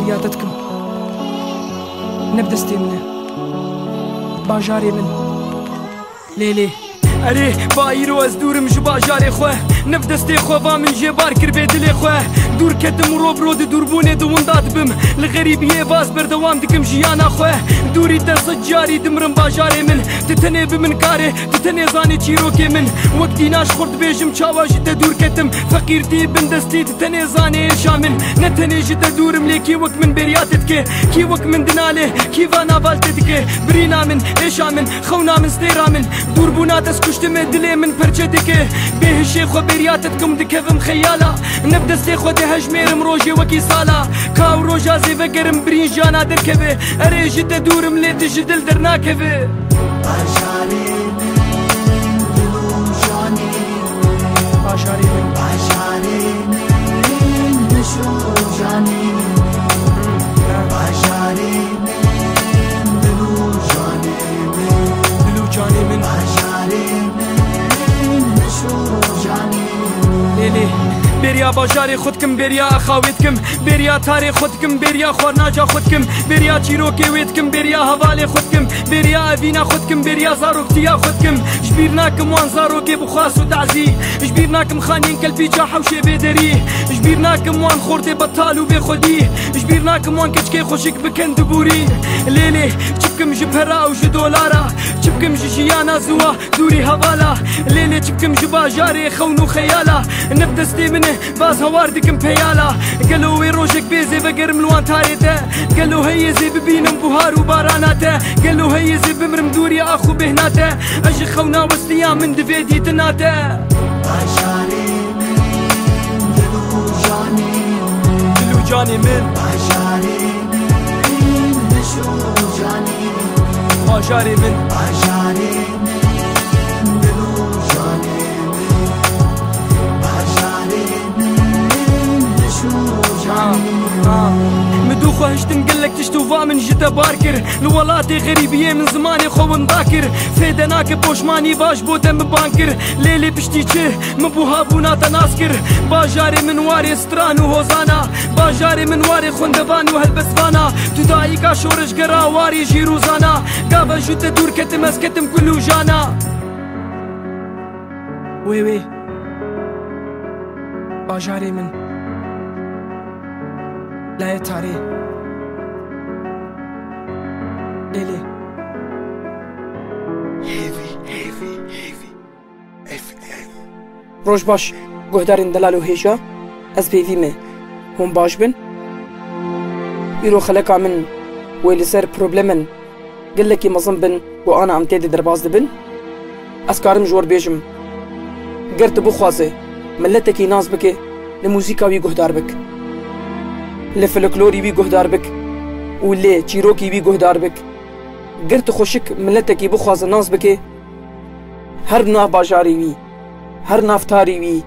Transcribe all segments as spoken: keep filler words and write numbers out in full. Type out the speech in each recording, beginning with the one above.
Ya te dikim. Ne bi destê min e. Bajarê min. Lê lê. Erê, ba îro ez dûr im ji bajarê xwe. Ne bi destê xwe va min jê bar kir bê dilê xwe. Dûr ketim û ro bi ro di dûrbûnê di winda dibim. Li xerîbiyê va ez berdewam dikim jiyana xwe. Dûrî te sed carî dimirim bajarê min. Tu tenê bi min karê, tu tenê zanê çîrokê min. Wek dîna ji xwe dibêjim çawa ji te dûr ketim. Feqîrtî bin destî tu tenê zanê êşa min. Ne tenê ji te dûr im lê kî wek min bêriya te dike. Kî wek min dinalê, kî va naval te dike. Birîna min, êşa min, xewna min, stêra min. Dûrbûna te ez kuştime, dilê min perçe dike. Bê hişê xwe bêriya te dikim dikevim xeyala. Ne bi destê xwe dihejmêrim rojê wekî sala. Ka ew roja zêvegerim birîn jana derkeve. Erê ji te dûr im lê tu ji dil dernakeve. Bajarê min, dil û janê min. Bajarê min. Bajarê min, hişk û janê min. Bajarê min, dil û janê min. Dil û canê min. Bajarê min, hişk û janê min. Lê lê, bêriya bajarê xwe dikim, bêriya axawê dikim, bêriya tarê xwe dikim, bêriya xwarnaca xwe dikim, bêriya çîrokê wê dikim, bêriya hevalê xwe dikim, bêriya evîna xwe dikim, bêriya zaroktiya xwe dikim. Ji bîr nakim wan zarokê bi xwas û tazî. Ji bîr nakim xaniyên kelpîça hewşê bêderî. Ji bîr nakim wan xortê betal û bêxwedî. Ji bîr nakim wan keçikê xweşik bi kendiborîn. Lê lê, çi bikim ji pera û ji dolara? Çi bikim ji jiyana ziwa, dûrî hevala? Lê lê, çi bikim ji bajarê xewn û xeyala? Ne bi destê min e, baz hewar dikim peyala. Gelo wê rojek bê zê vegerim li wan tarê te? Gelo heye zê bibînim buhar û barana te? Gelo heye zê bimrim dûrî ax û bêhna te? Ez ji xewna westiya, min divê dîtina te. Bajarê min, dil û janê min. Dil û canê min. Bajarê min, hişk û janê min. Bajarê min. Bajarê min, dil û janê min. Bajarê min, hişk û janê min. Min dû xwe hiştin gelek tişt û va min ji te bar kir. Li welatê xerîbiyê min zimanê xwe winda kir. Fêde nake poşmanî va ji bo te min bang kir. Lê lê piştî çi? Min buha bûna te nas kir. Bajarê min warê stran û hozana. Bajarê min warê xwendevan û helbestvana. Tu dayîka şoreşgera warê jîr û zana. Gava ji te dûr ketim ez ketim kul û jana. Wê wê. Bajarê min. Layê tarê. Lê lê. Hêvî, hêvî, hêvî. F M. Roj baş, guhdarên delal û hêja, ez pêvî me hûn baş bin. Îro xeleka min wê li ser problemên gelekî mezin bin ku ana em tê de derbas dibin. Ez karim ji we re bêjim, ger tu bixwaze miletekî nas bike, li muzîka wî guhdar bik, li folklorî wî guhdar bik û li çîrokî wî guhdar bik. Ger tu xweşik miletekî bixwaze nas bike, her nav bajarê wî, her nav tarê wî,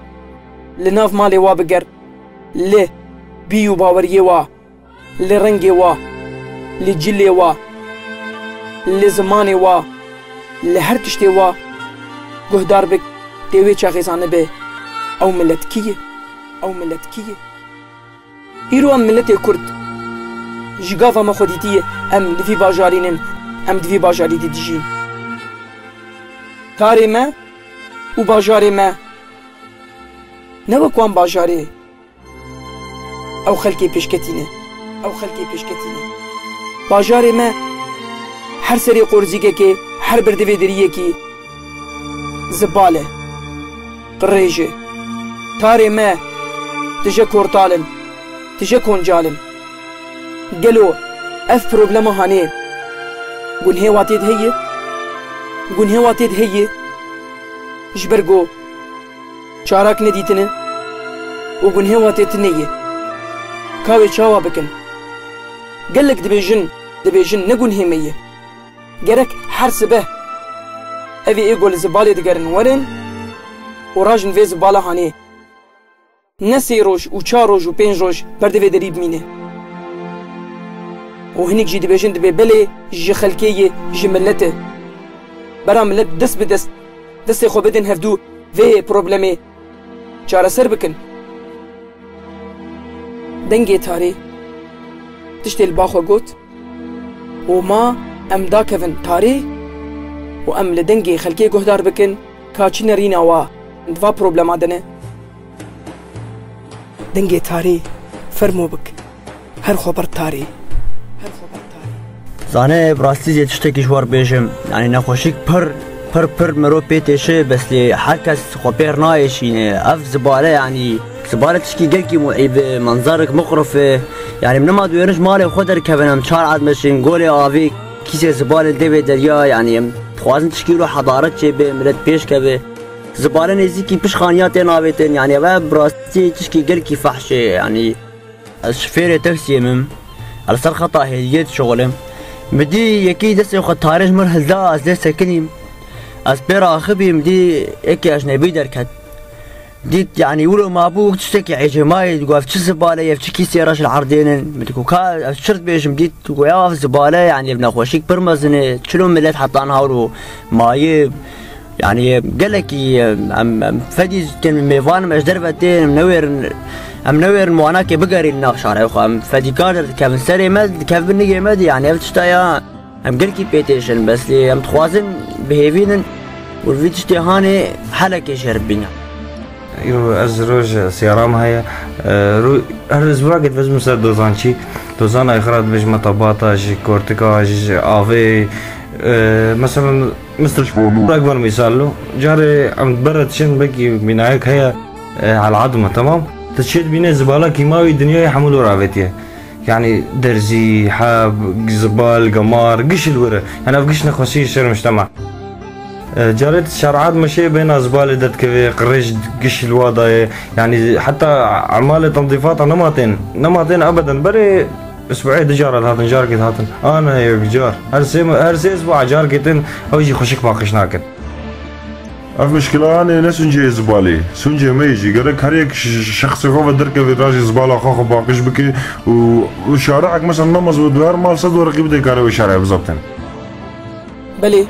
li nav malê wa biger, li bî û baweriyê wa, li rengê wa, li cilê wa, li zimanê wa, li her tiştê wa guhdar bik, tê wê çaxê zanibe ew milet kî ye, ew milet kî ye. Îro em miletê Kurd ji gava me xwe dîtiye, em li vî bajarî nin, em di vî bajarî de dijîn. Tarê me û bajarê me ne wek wan bajarê ew xelkê pêşketî ne, ew xelkê pêşketî ne. Bajarê me her serê qorzîgekê, her berdivê deriyekî zibal e, qirêj e. Tarê me tije kortal in, tije koncal in. Gelo ev problema hanê gunhê wa tê de heye? Gunhê wa tê de heye ji ber ku çarak nedîtine û gunhê wa tê tune ye. Ka wê çawa bikin? Gelek dibêjin, dibêjin ne gunhê me ye. Gerek her sibe evê ê ku li zibalê digerin werin û rajin vê zibala hanê. Ne sê roj û çar roj û pênc roj berdivê derî bimîne. Û hinek jî dibêjin dibê belê ji xelkê ye, ji milet e. Bera milet dest bi dest, destê xwe bidin hevdû vê problemê çareser bikin. Dengê tarê, tiştê li ba xwe got û ma em dakevin tarê û em li dengê xelkê guhdar bikin ka çi nerîna wa di va problema de ne. Dengê tarê, fermo bik. Her xwe bir tarê. Her xwe bir tarê. Zane, bi rastî zê tiştekî ji we re bêjim. Yanî nexweşîk pir, pir, pir mirov pê têşe, bes lê her kes xwe pê re nayêşîne. Ev zibale, yanî zibale tişkî gelkî muîb e, manzarek muqrif e. Yanî min nema duyêrin ji malê xwe derkevin, em çar ed meşin, golê avê, kîsê zibalê li devê derya, yanî em dixwazin tişkî wilo hedaret çêbe, milet pêş keve. Zibale nêzîkî pişt xaniya tên avêtin, yanî ev bi rastî tişkî gelkî fehş e, yanî ez şifêrê teksiyê me, ez li ser xeta hêdiyê dişixulim. Min dî yekî destê xwe tarê ji min hilda, ez lê sekinîm. Ez pê re axivîm, dî yekî ecnebî derket. Dît, yanî wilo mabû wek tiştekî ecêmayê, digot, "Ev çi zibale ye, ev çi kîsê reş li erdê nin?" Min digot, "Ka ez çi dibêjim?" Dît, digot, "Ya ev zibale, yanî ev nexweşîk pir mezin e, çilo milet heta niha wilo maye." Yanî gelekî, em, em fedî tên mêvan, em ji derve tên, em newêrin, em newêrin wanakê bigerîn nav şarê xwe. Em fedîkar derdikevin serê me, dikevin nigê me de, yanî ev tişta ya em gelkî pê têşin, bes lê em dixwazin bihêvînin û li vî tiştê hanê helekê jê re bibîne. Îro ez roj siyara me heye. E, ro-, her ez birakê divizim ser dozançî. Dozana xira dibêjime tabata, ji kortika, ji, ji avê, e, mesela Mister Ekber misal lo. Carê em bere diçin, belkî bînayek heye, e, elad me, temam. Tu çê dibîne zibala kîmawî dinyayê hemû li wir avêtiye. Yanî derzî, heb, zibal, gemar, giş li wir e. Yanî ev giş nexweşî ji ser mujtema. E, carê tu şer'at meşê bêna zibalê derdikeve, qirêj giş li wa dayê. Yanî heta emalê tendîfata nema tên. Nema tên ebeden. Berê usbuê du cara dihatin, carekê dihatin. Ana yek car. Her sê, her sê usbu'a carekê tên, ew jî xweşik paqij nakin. Ev mişkila anê ne suncê zibalê. Suncê me yê jî. Gerek her yek ş-, şexsê xwe ve derkeve rajê zibala xwe xwe paqij bike û, û şarihek mesela namaz û du her mal sed wereqî bide kare wê şarê bizabtin. Belê,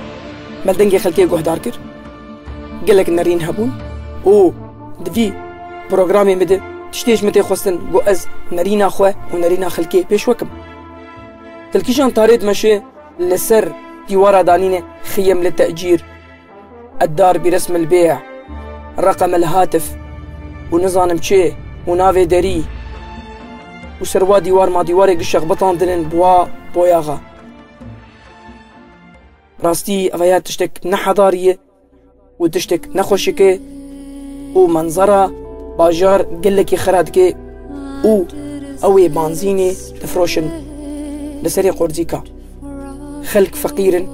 me dengê xelkê guhdar kir. Gelek nerîn hebûn û di vî programê min de tiştê ji min tê xwestin, got ez nerîna xwe û nerîna xelkê pêşwe kim. Til kîjan tarê dimeşe li ser dîwara danîne xiyem li te'cîr, eddar bi resm el bê', reqem el hatif û nizanim çi û navê derî û ser wa dîwar ma dîwarê gişex bitandinin bi wa boyaxa. Rastî ev ya tiştek nehedarî ye û tiştek nexweşik e û menzera bajar gelekî xira dike û ew ê banzînê difroşin li serê qorzîka. Xelk feqîr in,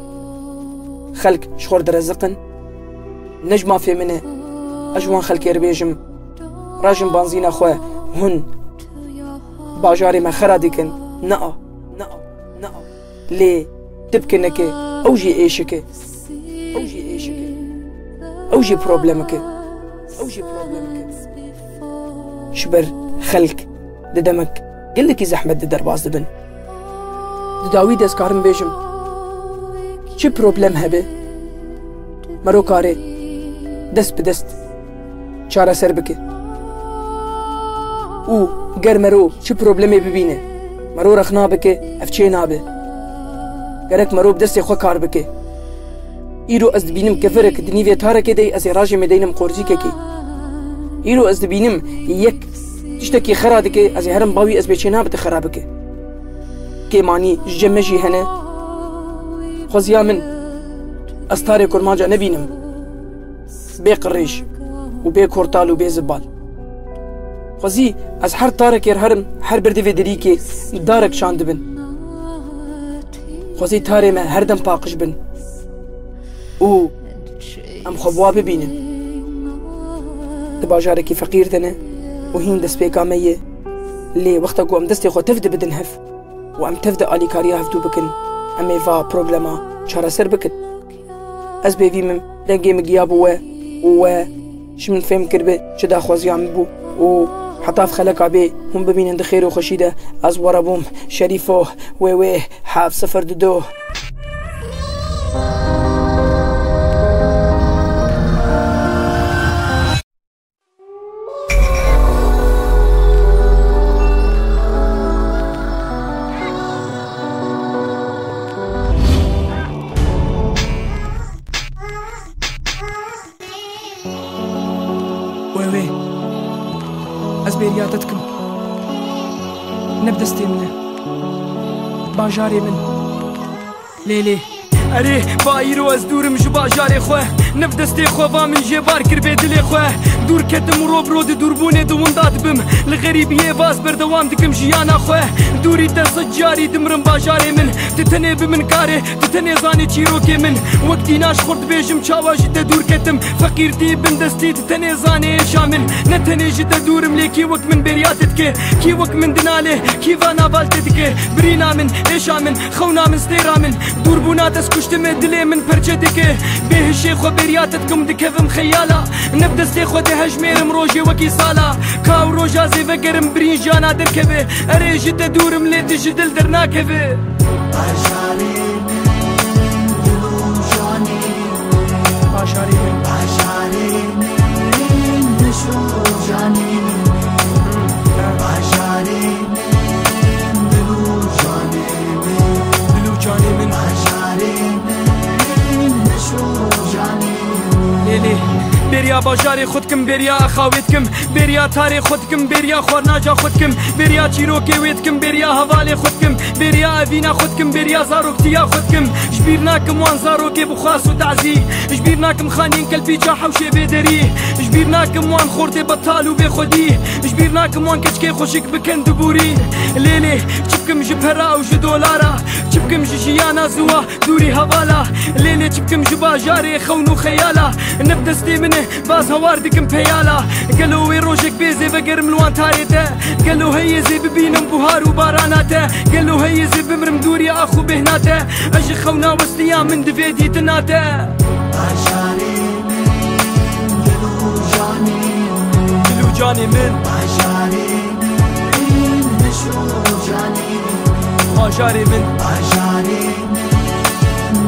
xelk ji xwe re direziqin. Ne ji mafê min e ez ji wan xelkê re bêjim, rajin banzîna xwe hûn bajarê me xera dikin. Nea, nea, nea. Lê tipkineke ew jî êşik e. Ew jî êşik e. Ew jî problemek e. Ew jî problemek e. Ji ber xelk di demek gelekî zehmet de derbas dibin. Di dawî de ez karim bêjim, çi problem hebe, mero kare dest bi dest çareser bike. Û ger mero çi problemê bibîne, mero rexna bike, ev çê nabe. Gerek mero bi destê xwe kar bike. Îro ez dibînim keferek di nîvê tarekê de ye, ez ê rajê me deynim qorzîkekê. Îro ez dibînim yek tiştekî xera dike, ez ê herim bawî ez bê çê nabe te xera bike. Kêmanî ji cem me jî hene. Xweziya min ez tarê kurmanca nebînim bê qirêj û bê kortal û bê zibal. Xwezî ez her tarekê re herim, her berdevê derîkê darek şandibin. Xwezî tarê me her dem paqij bin û em xwe bi wa bibînin. Di bajarekî feqîr de ne û hîn destpêka me ye. Lê wexta ku em destê xwe tev dibidin hev û em tev de alîkariya hevdû bikin, em ê va problema çareser bikin. Ez bêvî min, dengê min giya bi we û we ji min fêm kiribe çi daxwaziya min bû û heta ev xeleka bê hûn bimînin di xêr û xweşî de, ez we re bûm Şerîfo, wê wê heft sifir du du. Wê, ez bêriya te dikim. Ne bi destê min e. Bajarê min. Lê lê. Erê, ba îro ez dûr im ji bajarê xwe. Ne bi destê xwe va min jê bar kir bê dilê xwe. Dûr ketim û ro bi ro di dûrbûnê di winda dibim. Li xerîbiyê va ez berdewam dikim jiyana xwe. Dûrî te sed carî dimirim bajarê min. Tu tenê bi min karê, tu tenê zanê çîrokê min. Wek dîna ji xwe dibêjim çawa ji te dûr ketim. Feqîrtî bindestî tu tenê zanê êşa min. Ne tenê ji te dûr im lê kî wek min bêriya te dike. Kî wek min dinalê, kî va naval te dike. Birîna min, êşa min, xewna min, stêra min. Dûrbûna te ez kuştime, dilê min perçe dike. Bê hişê xwe bêriya te dikim, dikevim xeyala. Ne bi destê xwe dihejmêrim rojê wekî sala. Ka ew roja zê vegerim birîn jiyana derkeve. Erê ji te dûr im lê tu ji dil dernakeve. Bajarê min, dil û canê min. Bajarê min. Bajarê min, hişk û canê min. Bajarê min, dil û canê min. Dil û canê min. Bajarê min, hişk û canê min. Lê lê, bêriya bajarê xwe dikim, bêriya axawê dikim, bêriya tarê xwe dikim, bêriya xwarnaca xwe dikim, bêriya çîrokê wê dikim, bêriya hevalê xwe dikim, bêriya evîna xwe dikim, bêriya zaroktiya xwe dikim. Ji bîr nakim wan zarokê bi xwas û tazî. Ji bîr nakim xaniyên kelpîça hewşê bêderî. Ji bîr nakim wan xortê betal û bêxwedî. Ji bîr nakim wan keçikê xweşik bi kend û bûrîn. Lê lê, çi bikim ji pera û ji dolara? Çi bikim ji jiyana ziwa, dûrî hevala? Lê lê, çi bikim ji bajarê xewn û xeyala? Ne bi destê min e, baz hewar dikim peyala. Gelo wê rojek bê zê vegerim li wan tarê te? Gelo heye zê bibînim buhar û barana te? Gelo heye zê bimrim dûrî ax û bêhna te? Ez ji xewna westiya min divê dîtina te. Bajarê min, dil û canê min. Dil û canê min. Bajarê min, hişk û canê min. Bajarê min. Bajarê min,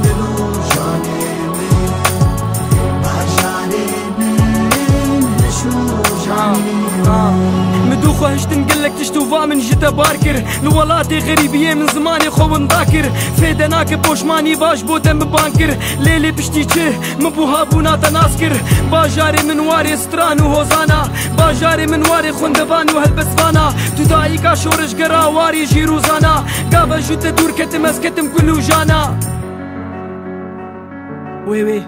dil û canê min. Bajarê min, hişk û canê min. Min dû xwe hiştin gelek tişt û va min ji te bar kir. Li welatê xerîbiyê min zimanê xwe winda kir. Fêde nake poşmanî va ji bo te min bang kir. Lê lê piştî çi? Min buha bûna te nas kir. Bajarê min warê stran û hozana. Bajarê min warê xwendevan û helbestvana. Tu dayîka şoreşgera warê jîr û zana. Gava ji te dûr ketim ez ketim kul û jana. Wê wê.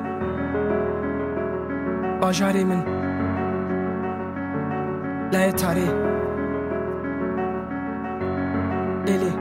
Bajarê min. Layê tarê. Lê lê.